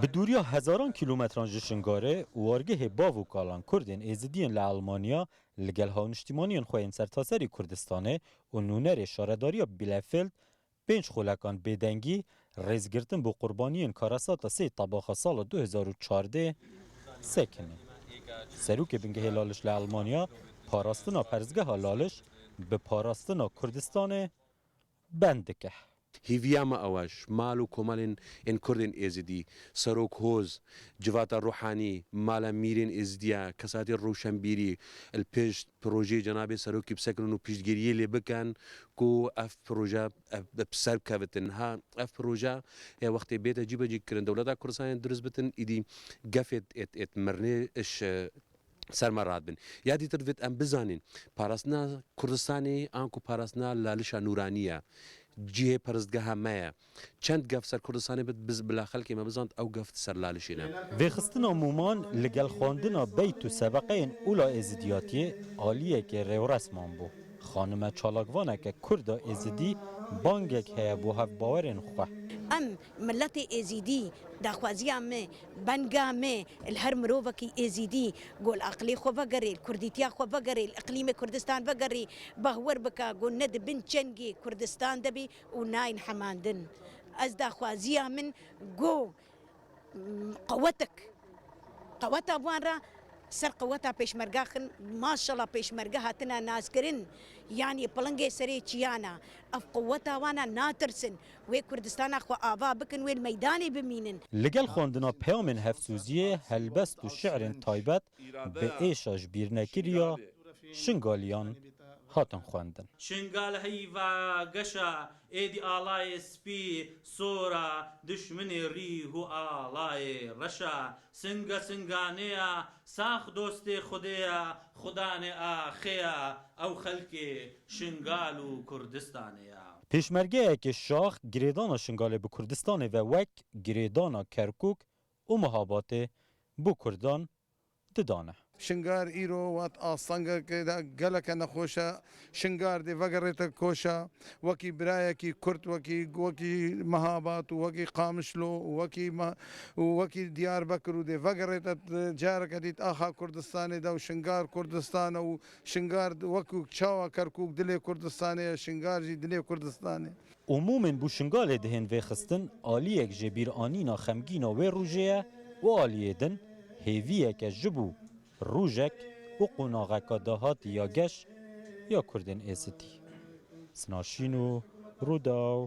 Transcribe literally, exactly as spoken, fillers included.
Bi dûriya hezaran kîlometran ji Şingalê, wargehê bav û kalan Kurdên Êzidiyên li Elmanya li gel hawniştîmaniyên xwe yên sertaserî Kurdistanê û nûnerê şaredariya Bielefeld pênc xolekan bêdengî, rêzgirtin bo qurbaniyên karesata sê Tebaxa sala du hezar û çardeh sekinî. Serokê Bingehê Laliş li Elmanya parastina perestgeha Laliş bi parastina Kurdistanê bend dike. Hêviya me ew e, ji mal û komelên ên Kurdên Êzidî, Serok Hoz, Civata Ruhanî, Mala Mîrên Êzidiya, kesatê rewşenbîrî, li pêş projeyê cenabê Serokî bisekinin û piştgiriyê lê bikin ku ev proje, ev, bi ser kevitin. Ha, ev proje, e, wextê bête cîbecî kirin, dewleta Kurdistanê dirust bitin, îdî gefê êt, êt mirinê iş, e, ser me radibin. Ya dîtir divêt em bizanîn, parastina Kurdistanê anku parastina Lalişa Nûranî ye. Cihê perestgeha me ye. Çend gef ser Kurdistanê bit, biz bila xelkê me bizant ew gef ser Lalişê ne. Vêxistina mûman li gel xwendina beyt û sebeqeyên ola êzidiyatiyê aliyekê rêwresman bû. Xanime çalakvaneke Kurda Êzidî bangek heye bo hevbawerên xwe. Em miletê Êzîdî, daxwaziya me, benga me li her mirovekî Êzîdî, ku li aqilê xwe vegerê, li kurdîtiya xwe vegerê, li iqlîmê Kurdistan vegerê, bahwer bike ku ne di bin çengê Kurdistan de bî û nayên hemandin. Ez daxwaziya min ku, mm, qewetek, qeweta wan re ser qeweta pêşmerga xin, maşallah pêşmerge hatine naskirin, yanî pilingê serê çiyana, ev qeweta wana natirsin, wê Kurdistana xwe ava bikin, wê li meydanê bimînin. Li gel xwendina peyamên hevsoziyê, helbest û şi'rên taybet bi êşa ji bîr nekiriya Şingaliyan hatin xwendin. Şingal heyva geşa, êdî alayê spî sor a, dişminê rî hû alayê reş a. Singa singanê ya, sax dostê Xwedê ya, xudanê axê ya, ew xelkê Şingal û Kurdistanê ya. Pêşmergeyeke şax girêdana Şingalê bi Kurdistanê ve wek girêdana Kerkûk û Mihabatê bo Kurdan didane. Şingar îro wat astengeke de geleke nexweş e. Şingar dê vegerête koşa, wekî birayekî Kurd, wekî, wekî Mehabat û wekî Qamişlo û wekî Me-, û wekî Diyarbekir û dê vegerête careke dît axa Kurdistanê de û Şingar Kurdistan e û Şingar wekî çawa Kerkûk dilê Kurdistanê ye, Şingar jî dilê Kurdistanê. Umûmên bo Şingalê dihên vêxistin aliyek jêbîranîna xemgîna wê rojê ye û aliyê din hêviyeke ji bo rojek û qonaxeka dahatî ya geş ya Kurdên Êzidî. Sina Şîno, Rûdaw,